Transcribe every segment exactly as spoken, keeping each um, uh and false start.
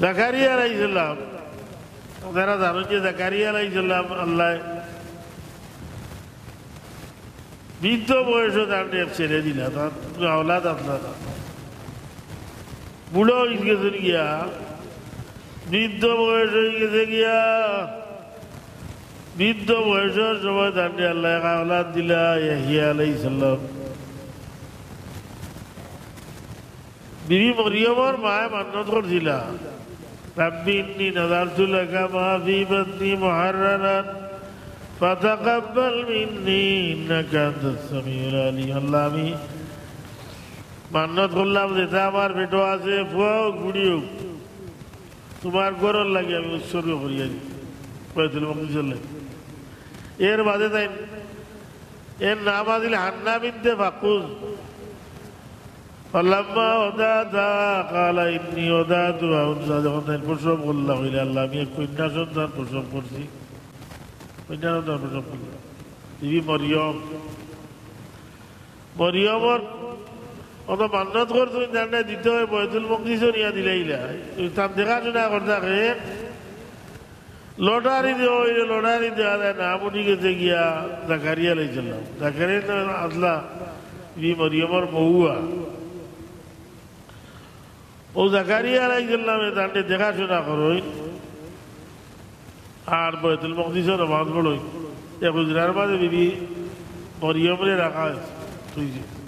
জাকারিয়া আলাইহিস সালাম, আপনারা জানইন যে জাকারিয়া আলাইহিস সালাম আল্লায় বৃদ্ধ বয়সো তানরে এক ছেলে দিলা, তান কুনু আওলাদ আছলা না। বুড়া অইগেছইন গিয়া, বৃদ্ধ বয়স অইগেছে গিয়া, বৃদ্ধ বয়সর সময় তানরে আল্লায় এক আওলাদ দিলা, ইয়াহিয়া আলাইহিস সালাম। বিবি মরিয়মর মায়ে মান্নত করছিলা, "রাব্বি ইন্নী নাযারতু লাকা মা ফী বাতনী মুহাররারান ফাতাকাব্বাল মিন্নী ইন্নাকা আনতাস সামিউল আলিম।" আল্লাহ, আমি মান্নত করলাম যেটা আমার পেটো আছে, ফুয়া অউক, ফুড়ি অউক, তুমার ঘরর লাগি আমি উৎসর্গ করিয়া দিছি, বায়তুল মকদিসর লাগি। এর বাদে তাইন, এর নাম আছিল হান্না বিনতে ফাক্কুস। ফালাম্মা ওয়াদাআতহা ক্বালা ইন্নী ওয়াদাতুহা উনসা, যখন তাইন প্রসব করলা, কইলা, "আল্লাহ, আমি এক কন্যা সন্তান প্রসব করছি।" কন্যা সন্তান প্রসব করলা। বিবি মরিয়ম, মরিয়মর অত মান্নত করছইন, তানরে দিতে অয়, বায়তুল মকদিসো নিয়া দিলাইলা। তান দেখাশোনা করতা কে? লটারি দেওয়া অইলে লটারি দেওয়া যায় না, নাম উঠি গেছে গিয়া জাকারিয়া আলাইহিস সালাম। জাকারিয়া আলাইহিস সালাম আছলা বিবি মরিয়মর মউয়া। অউ জাকারিয়া আলাইহিস সালামে তানরে দেখাশোনা করইন, আর বায়তুল মকদিসো নমাজ পড়ইন। এক হুজরার মাঝে বিবি মরিয়মরে রাখা অইছে, থইছে।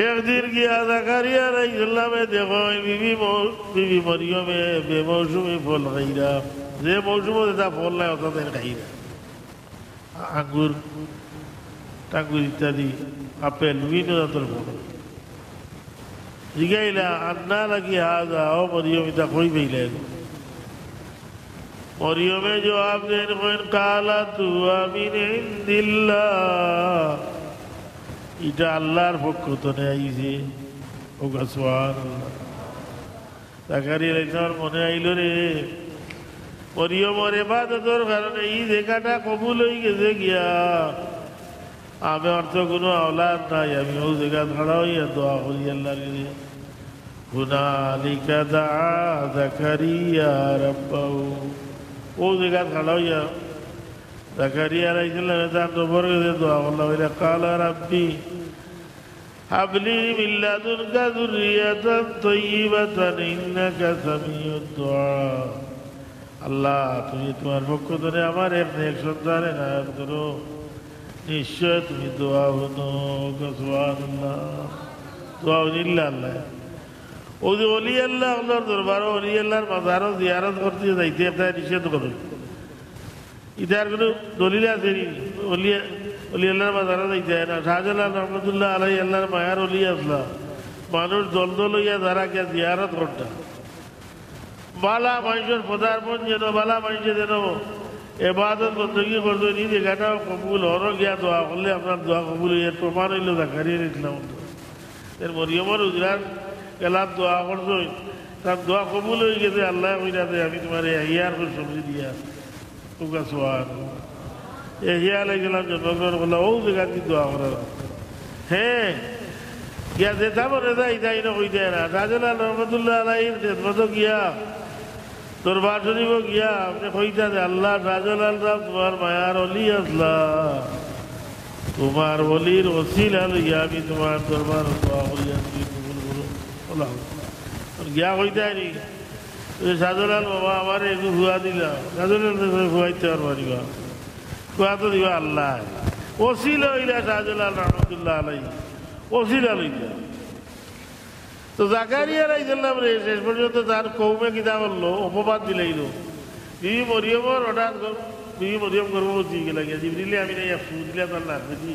একদিন গিয়া জাকারিয়া আলাইহিস সালামে দেখইন বিবি ম-, বিবি মরিয়মে বেমৌসুমি ফল খাইরা, যে মৌসুমো যেটা ফল নাই, অটা তাইন খাইরা। আঙ্গুর, টাঙ্গুর ইত্যাদি, আপেল, বিভিন্ন জাতর ফল। জিগাইলা, "আন্না লাকি হাযা, ও মরিয়ম, ইটা কই পাইলায়?" মরিয়মে জবাব দেইন, কইন, "ক্বালাত হুয়া মিন ইনদিল্লাহ, ইটা আল্লাহর পক্ষ তনে আইছে।" অউকা সুবহানাল্লাহ। জাকারিয়া আলাইহিস সালামর মনে আইলো রে, মরিয়মর ইবাদতর কারণে ই জাগাটা কবুল অইগেছে গিয়া। আমার তো কুনু আওলাদ নাই, আমি অউ জাগাত খাড়া অইয়া দোয়া করি আল্লাহর কাছে। হুনালিকা দাআ জাকারিয়া রাব্বাহু। অউ জাগাত খাড়া অইয়া জাকারিয়া আলাইহিস সালামে তান রব্বর কাছে দোয়া করলা, কইলা, "ক্বালা রাব্বি হাবলি মিন লাদুনকা যুররিয়াতান তাইয়্যিবাতান ইন্নাকা সামিউদ দুআ।" আল্লাহ, তুমি তুমার পক্ষ তনে আমার এক নেক সন্তান এনায়েত করো, নিশ্চয় তুমি দোয়া হুনো। সুবহানাল্লাহ, দোয়া হুনিলা আল্লাহ। অউ যে অলি আল্লাহ অকলর দরবারো, অলি আল্লাহর মাজারো জিয়ারত করতে যাইতে আপনারা নিষেধ করইন। ইটার কুনু দলিল আছে নি? অলি, অলি আল্লাহর মাজারো যাইতে অয় না। শাহজালাল রহমতুল্লাহ আলাইহি আল্লাহর মায়ার অলি আছলা। মানুষ দল দল অইয়া যারা গিয়া জিয়ারত করতা। বালা মানষর পদার্পণ যেন, বালা মানষে যেন এবাদত বন্দেগি করছইন, ই জাগাটাও কবুল, হনো গিয়া দোয়া করলে আপনার দোয়া কবুল অইযায়, প্রমাণ অইলো জাকারিয়া আলাইহিস সালাম। এর মরিয়মর হুজরার গেলাত দোয়া করছইন, তান দোয়া কবুল অইগেছে, আল্লায় কইরা যে, "আমি তুমারে ইয়াহিয়ার খুশখবরি দিয়ার।" কউক্কা সুবহানাল্লাহ। ইয়াহিয়া আলাইহিস সালাম জন্মগ্রহণ করলা, অউ জাগাত দোয়া করার। হ্যাঁ, গিয়া যেতা মনে চায়, ইতা ইনো কইতা না। শাহজালাল রহমতুল্লাহ আলাইহির খেদমতো গিয়া, দরবার শরীফো গিয়া, আপনে কইতা যে, "আল্লাহ, শাহজালাল সাব তুমার মায়ার অলি আছলা, তুমার অলির ওসিলা লইয়া আমি তুমার দরবারো দোয়া করিয়ার, তুমি কবুল করো।" অলা। গিয়া কইতা নি, "এ শাহজালাল বাবা, আমারে একটু ফুয়া দিলা।" শাহজালাল তো ফুয়াইতে পারবা নি বা। ফুয়া তো দিবা আল্লায়। ওসিলা অইলা শাহজালাল রহমতুল্লাহ আলাইহি। ওসিলা লইলা। তো জাকারিয়া আলাইহিস সালামরে শেষ পর্যন্ত তার কওমে কিতা করলো? অপবাদ দিলাইলো। বিবি মরিয়মর হঠাৎ গ-, বিবি মরিয়ম গর্ভবতী অইগেলা গিয়া। জিবরিলে আমিন আইয়া ফু দিলা তার নাক বেদি,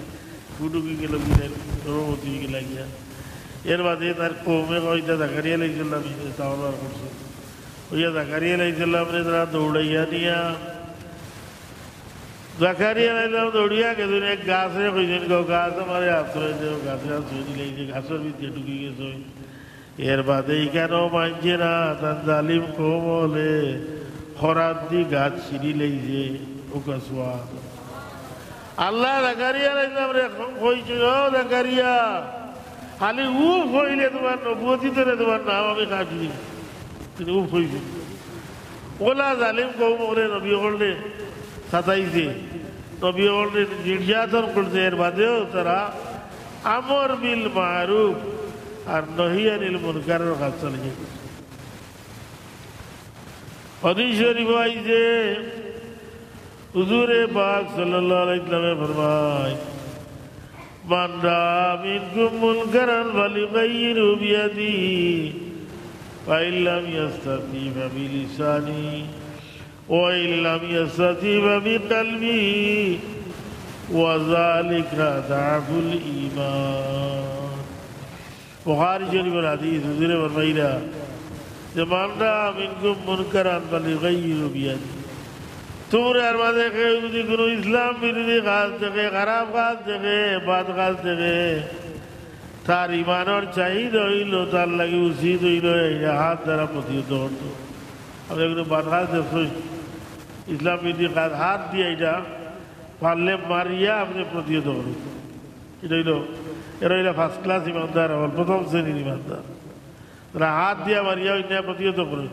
ফু ঢুকি গেলো গিয়া, গর্ভবতী অইগেলা গিয়া। এর বাদে তার কওমে কইতা জাকারিয়া আলাইহিস সালামে তাওবা করছে। অইয়া জাকারিয়া আলাইহিস সালামরে তারা দৌড়াইয়া নিয়া, জাকারিয়া আলাইহিস সালাম দৌড়িয়া গেছইন, এক গাছরে কইছইন, "গো গাছ, আমারে আশ্রয় দেও।" গাছে আশ্রয় দিলাইছে, গাছর ভিতরে ঢুকি গেছইন। এর বাদে ইখানও মানছে না, তান জালিম কওম অকলে খরাত দি গাছ ছিড়ি লাইছে। কউক্কা সুবহানাল্লাহ। আল্লায় জাকারিয়া আলাইহিস সালামরে কইছইন, "ও জাকারিয়া, খালি উফ কইলে তুমার নবুয়তি তনে তুমার নাম আমি কাটি দিমু।" তিনি উফ অইছইন। অলা জালিম কওম অকলে নবী অকলরে সাতাইছে, নবী অকলরে নির্যাতন করছে, এর বাদেও তারা আমর বিল মারুফ আর নহি আনিল মুনকারর কাজ চালাইয়া গেছে। হাদিস শরীফো আইছে, হুজুরে পাক সাল্লাল্লাহু আলাইহি ওয়াসাল্লামে ফরমায়, "মান রাআ মিনকুম মুনকারান ফালইউগাইয়িরহু বিয়াদিহি, ফাইন লাম ইয়াস্তাতি ফাবিলিসানিহি, ওয়া ইন লাম ইয়াস্তাতি ফাবিকালবিহি, ওয়া যালিকা আযআফুল ঈমান।" বুখারী শরীফর হাদিস, হুজুরে ফরমাইরা যে, "মান রাআ মিনকুম মুনকারান ফালইউগাইয়িরহু বিয়াদিহি।" তুমরার মাঝে কেউ যদি কুনু ইসলাম বিরোধী কাজ দেখে, খারাপ কাজ দেখে, বদ কাজ দেখে, তার ইমানর চাহিদা অইলো, তার লাগি উচিত অইলো এই হাত দ্বারা প্রতিহত করতো। আপনে কুনু বদ কাজ দেখছইন, ইসলাম বিরোধী কাজ, হাত দিয়া ইটা পারলে মারিয়া আপনে প্রতিহত করইন। ইটা অইলো, এরা অইলা first class ইমানদার, অকল প্রথম শ্রেণীর ইমানদার। তারা হাত দিয়া মারিয়া অন্যায় প্রতিহত করইন।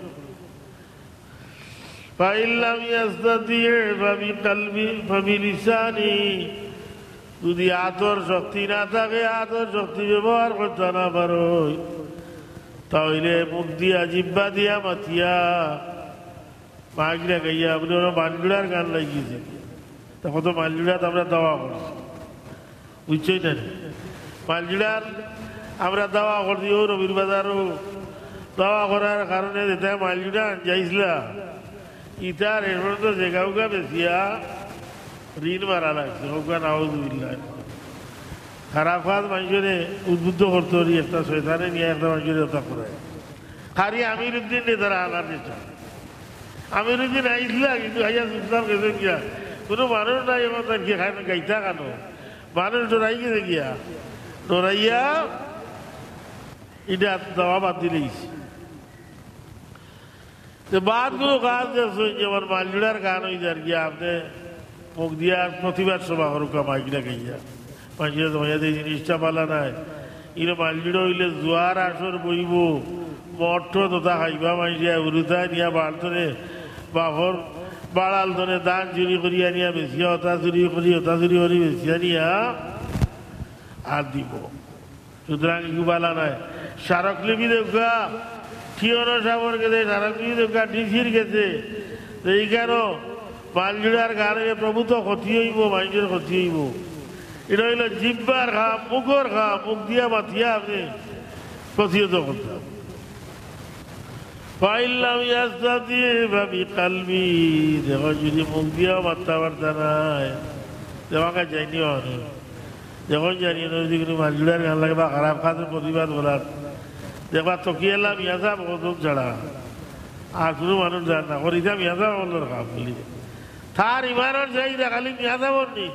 ফাইন লাম ইয়াস্তাতি ফাবিকালবি, ফাবিলিসানি। যদি আতর শক্তি না থাকে, আতর শক্তি ব্যবহার করতা না পারো, তাইলে মুখ দিয়া, জিব্বা দিয়া মাতিয়া, মাইক লাগাইয়া, আপনে ওরা মাইলজুড়ার গান লাগিয়েছে। তা কত মাইলজুড়াত আমরা দাওয়া করছি। বুঝছইন না নি? মাইলজুড়ার আমরা দাওয়া করছি, ও রবির বাজারও দাওয়া করার কারণে যেটা মাইলজুড়া আনজাইছিলা, ইতার এর পর্যন্ত জেগাউগা বেচিয়া ঋণ মারা লাগছে। হউকা নাউজুবিল্লাহ। খারাপ কাজ মানষরে উদ্বুদ্ধ করতো নি, একটা শয়তানে নিয়া একটা মানষরে হত্যা করে। খালি আমির উদ্দিন রে তারা আনার চেষ্টা। আমির উদ্দিন আইছিলা, কিন্তু আইয়া চুপচাপ গেছে গিয়া। কুনু মানুষ নাই, এখন তার কি খায় না, গাইতা কানো? মানুষ ডরাই গেছে গিয়া, ডরাইয়া ইটা দাওয়া বাদ দিলাইছে। তে বাদ কুনু কাজ দেখছইন, যেমন মাইলজুড়ার গান অইযার গিয়া, আপনে মুখ দিয়া প্রতিবাদ সভা করউক্কা, মাইক লাগাইয়া। মাইনষে জমাইয়া যে জিনিসটা বালা নায়, ইনো মাইলজুড়া অইলে জুয়ার আসর বইবো, মদ তথা খাইবা মাইনষে, উরুতায় নিয়া বাড়তনে, বাফর বাড়ালতনে ধান চুরি করিয়া নিয়া বেচিয়া, অতা চুরি করি, অতা চুরি করি বেচিয়া নিয়া আর দিবো। সুতরাং ইগু বালা নায়। স্মারকলিপি দেউক্কা, টিওনো সাবর গেছে, স্মারকলিপি দেউক্কা, ডিসির গেছে। তো ইখানো মাইলজুড়ার গানে প্রভূত ক্ষতি অইবো, মাইনষর ক্ষতি অইবো। ইটা অইলো জিব্বার কাম, মুখর কাম, মুখ দিয়া মাতিয়া আপনে প্রতিহত করতা। ফাইন লাম ইয়াস্তাতি ফাবিকালবি, দেখো যদি মুখ দিয়া মাততা পারতা নায়, দেখো কা যাইনি অনে। দেখো জানি না যদি কুনু মাইলজুড়ার গান লাগে বা খারাপ কাজর প্রতিবাদ করার, দেখবা তকিয়াল্লা মিয়া সাব কতজন ছাড়া আর কুনু মানুষ যার না, করিতা মিয়া সাব অকলর কাম বুলি। তার ইমানর চাহিদা খালি মিয়া সাবর নি,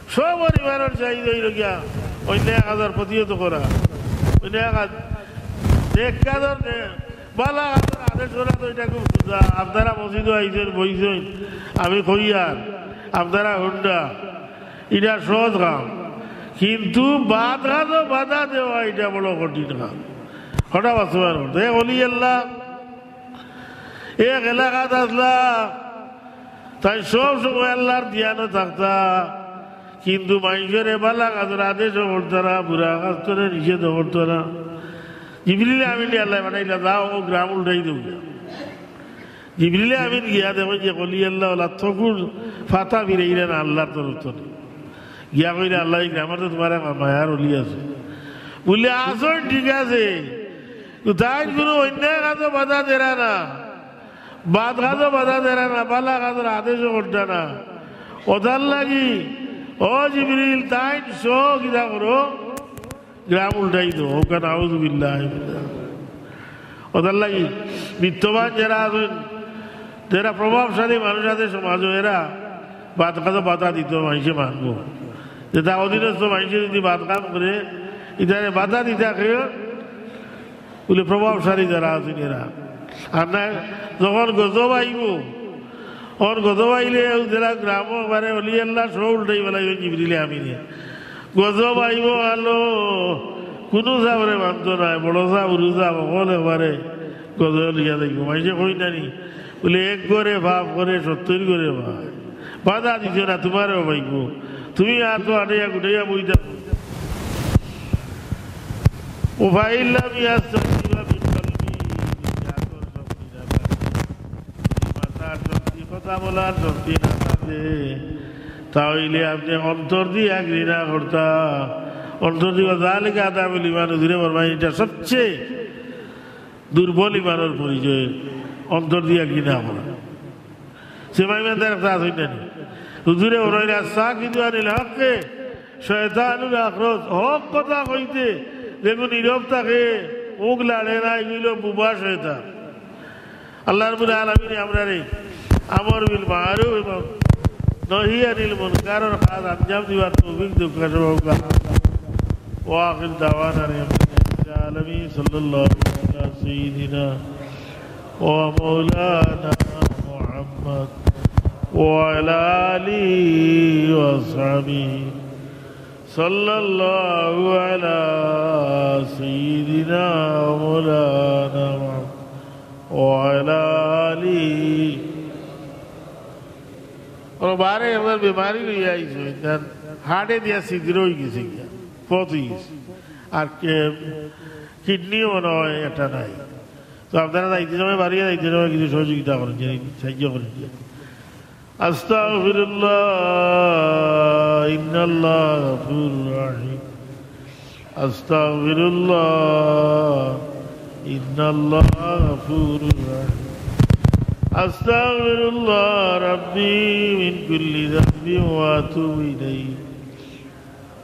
সবর ইমানর চাহিদা অইলো গিয়া অন্যায় কাজর প্রতিহত করা, অন্যায় কাজ, নেক কাজর নে-, বালা কাজর আদেশ করা। তো ইটা খুব সুজা। আপনারা মসজিদো আইছইন, বইছইন, আমি কইয়ার, আপনারা হুনরা, ইটা সহজ কাম, কিন্তু বদ কাজো বাধা দেওয়া ইটা বড় কঠিন কাম। হঠাৎ বাস্তবায়ন করতে এক অলি আল্লাহ, এক এলাকাত আছলা, তাইন সব সময় আল্লার ধিয়ানো থাকতা, কিন্তু মাইনষরে বালা কাজর আদেশও করতা না, বুরা কাজ তনে নিষেধও করতা না। জিবরিল আমিনরে আল্লায় পাঠাইলা, "যাও, অউ গ্রাম উল্টাই দেও।" জিবরিল আমিন গিয়া দেখইন যে অলি আল্লাহ অলা থকুর ফাতা ফিরাইরা না আল্লার তরফ তনে। গিয়া কইরা, "আল্লাহ, ই গ্রামর তো তুমার এক মায়ার অলি আছে।" বুলে, "আছইন, ঠিক আছে, তো তাইন কুনু অন্যায় কাজো বাধা দেরা না, বদ কাজো বাধা দেরা না, বালা কাজর আদেশও করতা না। অতার লাগি, ও জিবরিল, তাইন সহ কিতা করো, গ্রাম উল্টাই দেও।" হউকা নাউজুবিল্লাহ। অতার লাগি বিত্তবান যেরা আছইন, যেরা প্রভাবশালী মানুষ আছে সমাজো, এরা বদ কাজো বাধা দিতো, মাইনষে মানবো। যেতা অধীনস্থ মাইনষে যদি বদ কাম করে, ইতারে বাধা দিতা কেউ, বুলে প্রভাবশালী যেরা আছইন এরা। আর না, যখন গজব আইবো, অখন গজব আইলে অউ যেরা গ্রামো একবারে অলি আল্লাহ সব উল্টাই ফালাইবা জিবরিল আমিনে। গজব আইবো আলো, কুনু সাবরে মানতো নায়, বড় সাব, হুরু সাব, হকল একবারে গজল ইয়া দেখবো, মাইনষে কইন না নি? বলে, "এক ঘরে পাপ করে, সত্তইর ঘরে পায়।" বাধা দিছে না, তুমারেও পাইবো। তুমি আর তো আটাইয়া গুটাইয়া বইতা। ও ফাইল্লাম ইয়াস্তাতিবা বিকলবি, যদি আতর শক্তি না থাকে, যদি মাথার শক্তি, কথা বলার শক্তি না থাকে, তাইলে আপনে অন্তর দিয়া ঘৃণা করতা। অন্তর দিয়া, যালিকা আদামুল ঈমান, হুজুরে ফরমাইন, ইটা সবচেয়ে দুর্বল ইমানর পরিচয়, অন্তর দিয়া ঘৃণা করা। সে ইমানদার একটা আছে না নি? হুজুরে ফরমাইন, "আস-সাকিতু আনিল হক্কে শয়তানুল আখরস।" হক কথা কইতে যেগু নীরব থাকে, মুখ লাড়ে না, ইগু অইলো বুবা শয়তান। আল্লাহ রাব্বুল আলামিন আমরারে আমর বিল মারুফ এবং নহি আনিল মুনকারর কাজ আঞ্জাম দিবার তৌফিক দেউক্কা। ওয়া আখির দাওয়ানা আলহামদুলিল্লাহি রাব্বিল আলামিন। সাল্লাল্লাহু আলা সাইয়্যিদিনা ওয়া মাওলানা মুহাম্মদ ওয়া আলা আলিহি ওয়া সাহবিহি। সাল্লাল্লাহু আলা সাইয়্যিদিনা ওয়া মাওলানা মুহাম্মদ ওয়া আলা আলিহি। ওর বারে একবার বেমারি লইয়া আইছে, তার হার্টে দিয়া ছিদ্র অই গেছে গিয়া, পথ অই গেছে। আর কে-, কিডনিও মনে হয় এটা নাই। তো আপনারা যাইতে সময়, বাড়িয়ে যাইতে সময় কিছু সহযোগিতা করেন, যে সাহায্য করেন। আস্তাগফিরুল্লাহ, ইন্নাল্লাহ গাফুরুর রহিম। আস্তাগফিরুল্লাহ, ইন্নাল্লাহ গাফুরুর রহিম। আস্তাগফিরুল্লাহ রাব্বি মিন কুল্লি যামবিন ওয়া আতুবু ইলাইহি।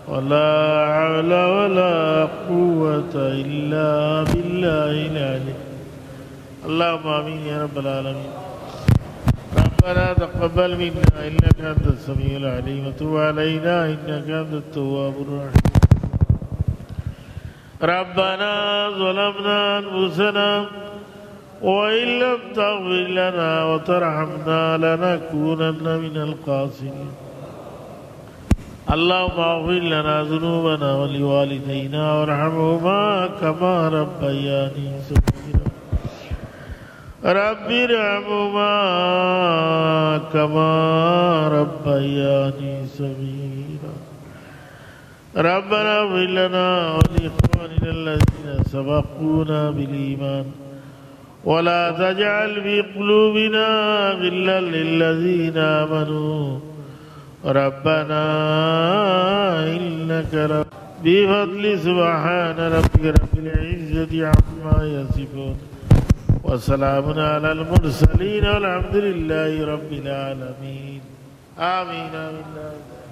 ওয়ালা হাওলা ওয়ালা কুওয়াতা ইল্লা বিল্লাহিল আলী। اللهم آمين يا رب العالمين. ربنا تقبل منا إنك أنت السميع العليم وتب علينا إنك أنت التواب الرحيم. ربنا ظلمنا أنفسنا وإن لم تغفر لنا وترحمنا لنكونن من الخاسرين. اللهم اغفر لنا ذنوبنا ولوالدينا وارحمهما كما ربياني صغيرا. رب ارحمهما كما ربياني صغيرا. ربنا اغفر لنا ولإخواننا الذين سبقونا بالإيمان ولا تجعل في قلوبنا غلا للذين آمنوا ربنا إنك رؤوف. بفضل سبحان ربك رب العزة عما يصفون. وسلام على المرسلين والحمد لله رب العالمين. آمين، آمين، آمين.